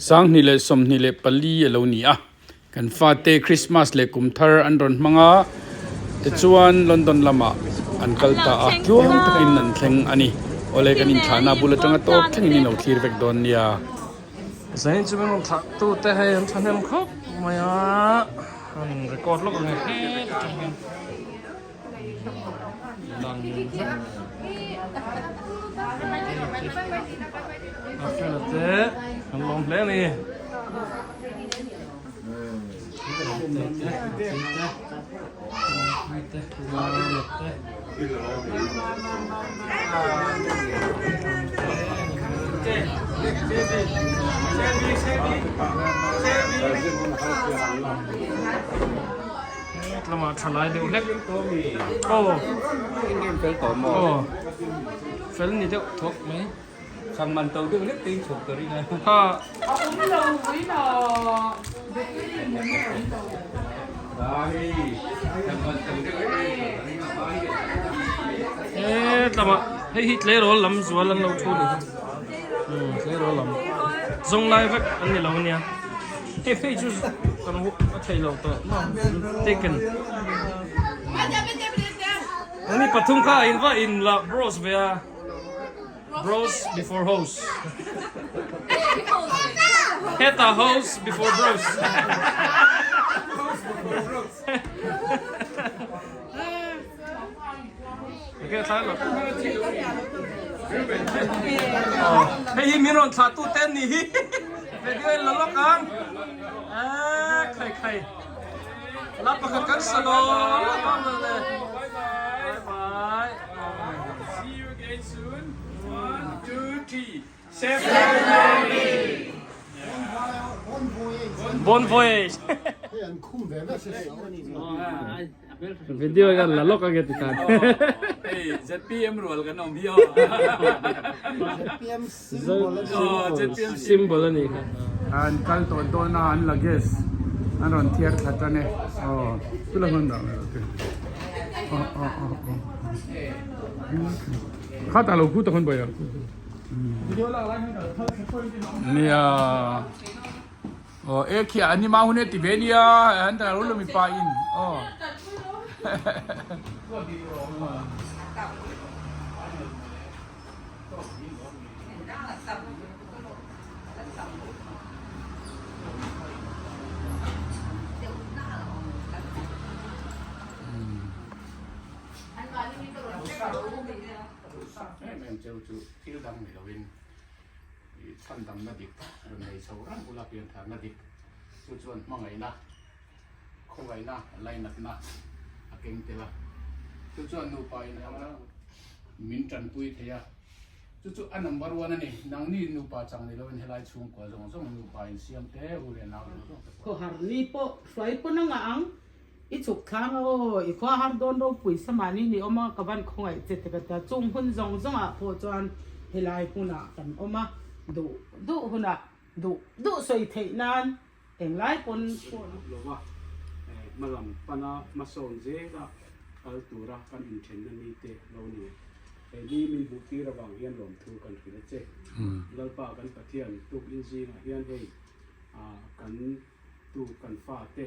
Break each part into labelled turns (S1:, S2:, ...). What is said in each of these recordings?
S1: 2024 a lo ni a, kan fate Christmas leh kum thar an rawn hmang a, tichuan London lamah an kal ta a, tluang takin an thleng a ni. Awle kan inthlahna bul atanga tawp thlengin in lo thlir vek dawn nia.
S2: Zanin chu min rawn thlah tu te hei an thahnem khawp mai a, an record lawk ang e het atang hian. Lang vek a fela te an lawm hle a ni te te te te Lamah tha lai deuh hlek aw aw fel ni deuh thawk mai
S1: Chhang man to deuh hlek te in chhuak tur in a
S2: ha he lamah hei hi tleirawl lam zual an lo thu ni tleirawl lam zawng lai vek an ni lo ania. Hei phei chu kan a thei lo tawh taken ani pathum kha in va in la bros ve a bros before house heta house before bros Hei hi min rawn thlah tu te an nih hi video in la lawk ang eee khai khai la pakhat kan sa lo le bye bye
S1: see you again soon 1 2 3 safe journey
S2: bon voyage Video hian la lawk ange ti khan.
S1: Hei ZPM rual kan awm hi aw.
S3: ZPM symbol a ni.
S1: ZPM
S2: symbol a ni kha.
S1: An kal tawh dawn a an luggage an rawn thiar thla tan e. Aw chu la hman dah mai te. Aw aw aw aw. Kha ta lo khu ta khan bai a. Nia. Aw e khiah an ni mau hun e ti ve nia an ta lo mipa in aw em em cheu chu thil dang ni lovin I chhandamna dik rawn nei chho reng ula piantharna dik chu chuan hmangaihna, khawngaihna, lainatna a keng tel a. Chu chuan nupa in min tanpui thei a, chu chu a number one a ni. Nangni nupa chang ni loin helai chhungkua zawng zawng nupa in siam te u leh nau zawng zawng te pawh.
S4: Khawhar ni pawh hruai pawn a ngah ang, i chhuk thlang a aw, i khua har dawn ropui samani ni awm a, ka van khawngaih che te ka tia, chung hun zawng zawng ah pawh chuan helai hmunah kan awm a, duh duh hunah duh duh sawi theih nan englai pawn
S5: pawh lova hmalam pana hmasawn zela kal tura kan inthenna ni te lo ni. He ni min hmuh tir avang hian lawmthu kan hrilh a che. Lalpa kan Pathian tuk in zingah hian hei kan tu kan fate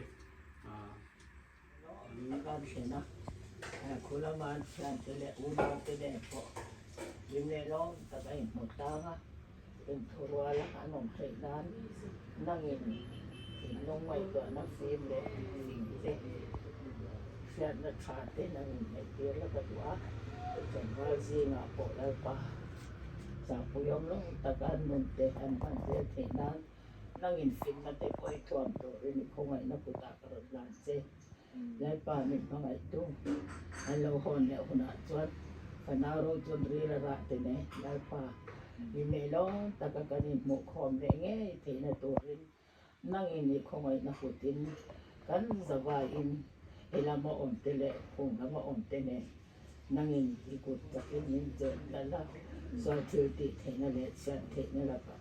S6: Kan thlen a, khu lama an thiante leh unaute nen pawh hlim leh lawm tak a inhmu tlang a, inthurual a an awm theih nan nangin thinlung ngaihtuahna fim leh fing te, hriatna tha te nangin neihtir la ka duh a, tlangval zingah pawh Lalpa zahpuiawm lawm taka an nun te an hman zel theih nan Nang infinna te pawh i thuam turin i khawngaihna kutah ka rawn lan che. Lalpa min hmangaihtu an lo hawn leh hunah chuan ka nau ro chuan ril a rah te ne. Lalpa, mi neilawm taka kan inhmuhkhawm leh ngei theihna turin nangin i khawngaihna kutin kan zavaiin he lama awm te leh khung lama awm te nen nangin i kut takin min chelh lal a, sual thil tih theihna leh chhiat theihna lakah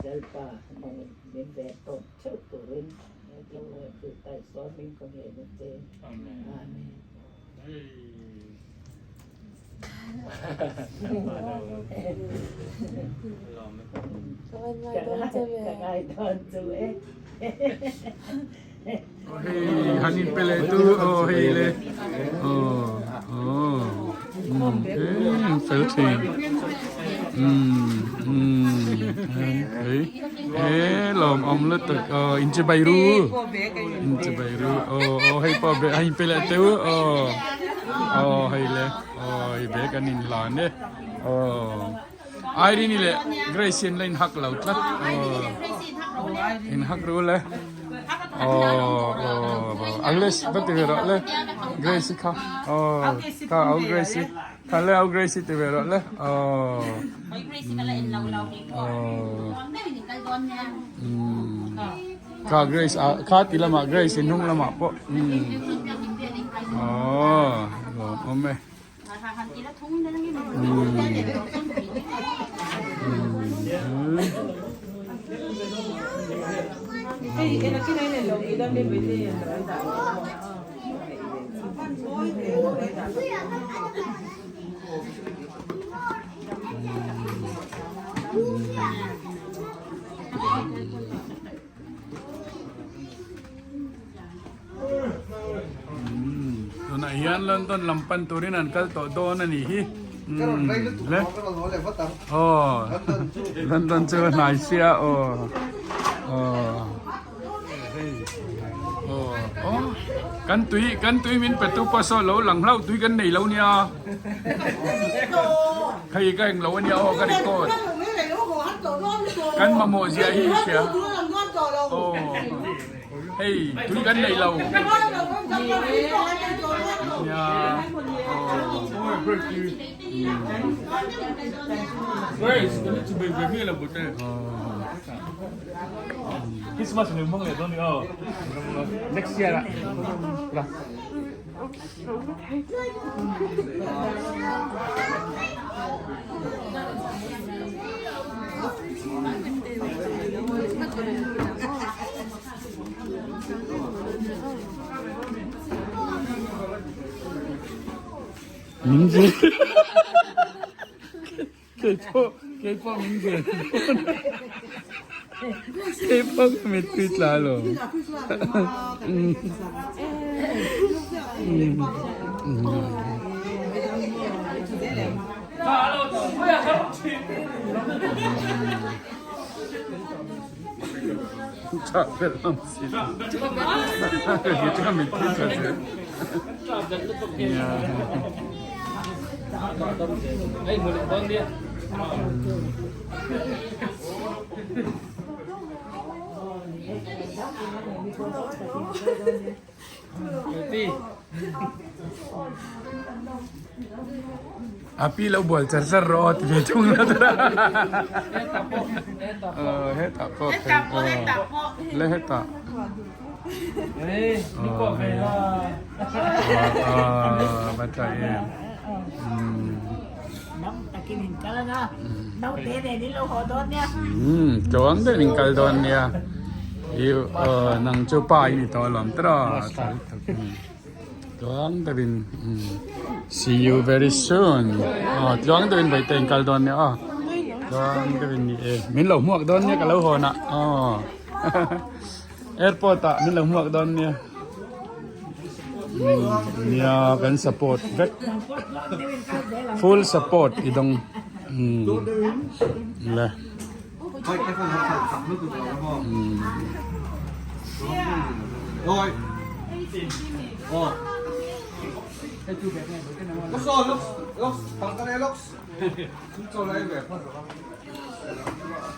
S6: Lalpa nangin min ven tawp theuh turin min lo hrilh taih sawn min ka ngen a che. Amen. Ka ngai dawn chu e.
S2: Hei han in pe leh tu aw hei le aw aw umm he fel thin umm umm hei he lawm awm lutuk aw in chibai ru in chibai ru aw aw hei pawh be a in pe leh teu aw aw hei le aw hei bag an in hlan e aw. Irene leh Grace hi an la inhak lo tlat aw inhak ru le aw aw Agnes va ti ve rawh le Grace hi kha aw kha au Grace hi kha le au Grace hi ti ve rawh le aw aw kha Grace ah kha ti lamah Grace hi hnung lamah pawh aw lawmawm e. Tunah hian London lam pan turin an kal tawh dawn a nih hi. Le. Aw. London chu hnai sia aw. Aw. Aw. Aw. Kan tui kan tui min pe tu pawh saw lo lang hlauh tui kan nei lo nia. Hei ka englo a nia aw ka record. Kan mamawh zia hi i hria. Aw. Hei tui kan nei lo. Nia.
S7: Christmas ni mong le don ni aw. Next year la.
S2: Min zir Keipawh keipawh min zir Keipawh ka mittui tla lo. Tah belh lam si lo. Ka mittui tla zel. A pi lo bual char char rawh aw ti ve thung la tura. Hetah pawh le hetah. Chuan deuh in kal dawn nia i nang chu pa i ni tawh alawm tawh tluang deuh in see you very soon aw tluang deuh in vawiin in kal dawn nia aw tluang deuh in ni e min lo hmuak dawn nia ka lo hawn ah aw. Airport ah min lo hmuak dawn nia. Nia kan support vek. Full support i dawng. Le.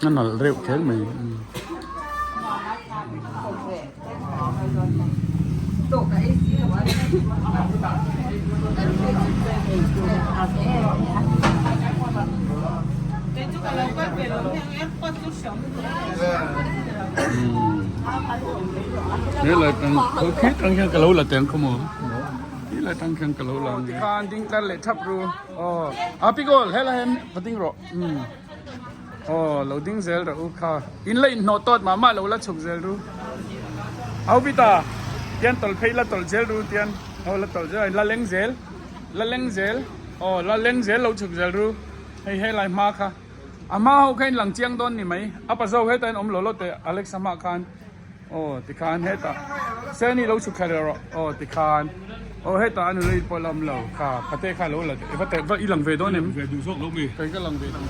S2: A nalh reuh kher mai. Helai tang khi tang hian ka lo la teng khaw maw helai tang khian ka lo la ang tikhan ding tlar leh thap ru. Aw a pikawlh helai hian va ding rawh umm aw lo ding zel rawh u kha in la inhnawh tawt mah mah lo la chhuk zel ru au bita tian tawlh phei la tawlh zel ru tian aw la tawlh zel la leng zel la leng zel.
S1: Aw la leng zel lo chhuk zel ru hei helai hma kha a hma ho kha in lang chiang dawn ni mai a pazo hetah in awm lo lo teh Alexa hmah khan aw tikhan hetah Seni lo chhuk thla leh rawh aw tikhan aw hetah a nula in pawh la awm lo kha pate kha lo la teh va teh va i lang ve dawn em kei ka lang ve dawn.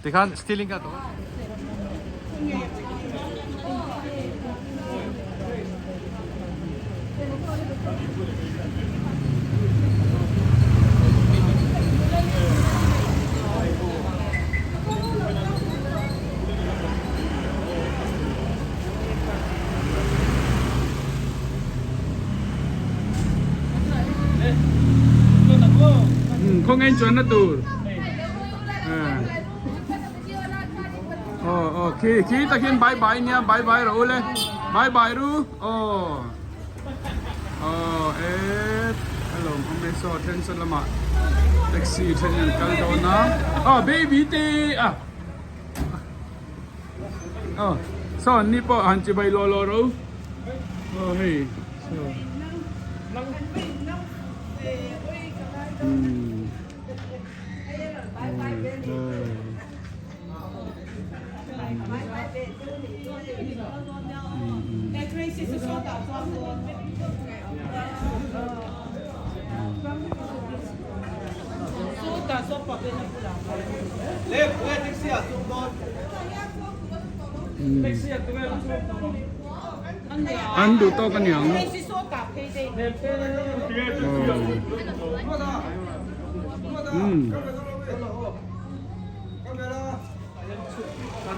S2: Tikhan stealing ka to.
S1: Khawngaih chuan na tur aw aw khi khi takin bye bye nia bye bye rawh u le bye bye ru aw aw e a lawm awm e saw then saw lamah taxi then in an kal dawn a aw baby te a Aw saw an ni pawh han chibai lawh lawh ro aw hei saw umm An duh tawk a niang.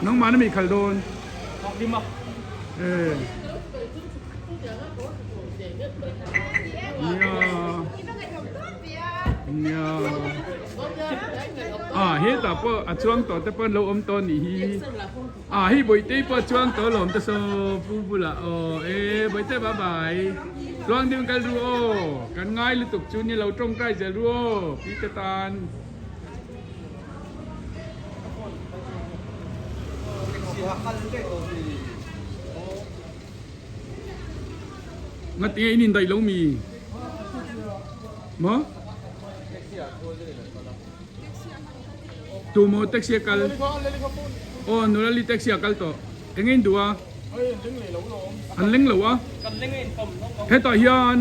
S1: Nangmah na mi khal dawn. Nia. Ah hetah pawh a chuang tawh te pawh an lo awm tawh a nih hi. Ah hei Bawihte pawh a chuang tawh alawm te saw pu bulah aw e Bawihte bye bye. Tluang deuhin kal ru aw kan ngai lutuk chu ni lo tawngtai zel ru aw pi te tan. Ngatinge in indaih lo mi? Maw? Tu maw taxi a kal? Aw nula li taxi a kal tawh. Enge in duh a? An leng lo a. Hetah hian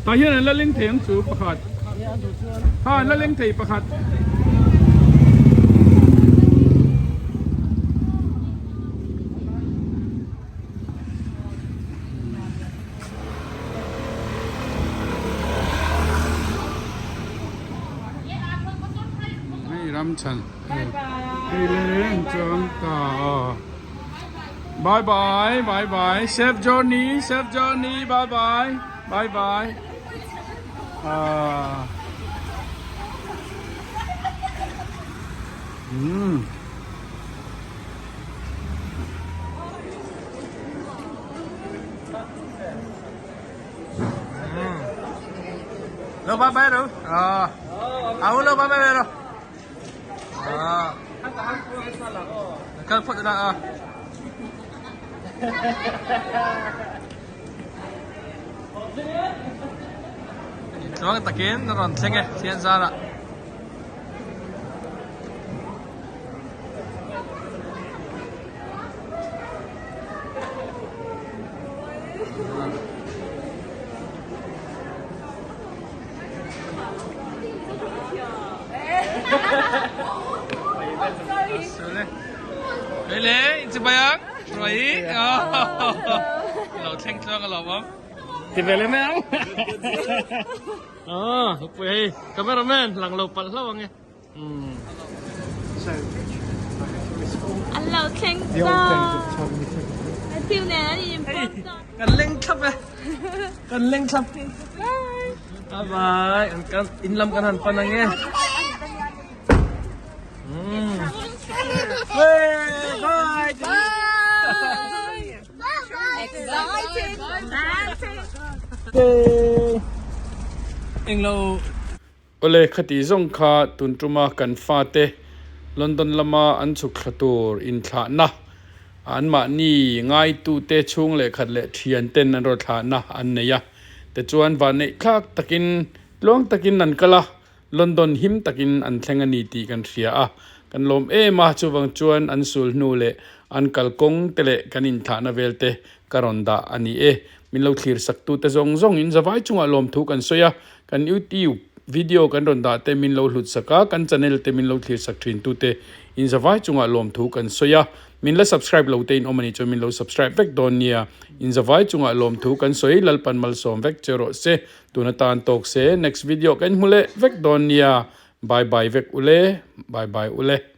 S1: Tah hian an la leng thei ang chu pakhat. Ha an la leng thei pakhat. Hei Ramchhan hei le an chuang ta aw bye bye bye bye safe journey safe journey bye bye bye bye ah umm.
S2: Lo bye bye ro. Ờ. Au lo bye bye ro. Ờ. Kal phot la a. Chuang takin rawn thleng e thian zara. Lele, inchibayang, Roy, lo thleng tluang a lo awm. Ti ve le mai ang. Aw, pui hei, cameraman lang lo palh hlauh ang e.
S8: An lo thleng ta. Matthew nen an inpawm ta.
S2: Kan leng thlap e. Kan leng thlap. Bye bye. An kan in lam kan han pan ang e. Hey, bye.
S8: Bye. Excited.
S2: Englo
S1: Awle, khati zawng kha tun tuma kan fate
S2: London lama an chhuk thla tur inthlahna anmahni ngaitute chhung leh khat leh thian ten an rawn thlahna an nei a. Tichuan vanneih thlak takin tluang takin an kal a, London him takin an thleng a ni tih kan hria a, kan lawm em a, chuvang chuan an sul hnu leh an kalkawng te leh kan inthlahna vel te ka rawn dah a ni e. Min lo thlir sak tu te zawng zawng in zavai chungah lawmthu kan sawi a, kan YouTube video kan rawn dah te min lo hlut sak a, kan channel te min lo thlir sak thin tu te in zavai chungah lawmthu kan sawi a, min la subscribe lo te in awm a nih chuan min lo subscribe vek dawn nia, in zavai chungah lawmthu kan sawi Lalpan malsawm vek che rawh se. Tuna tan tawk se next video ka inhmu leh vek dawn nia bye bye vek ule bye bye ule.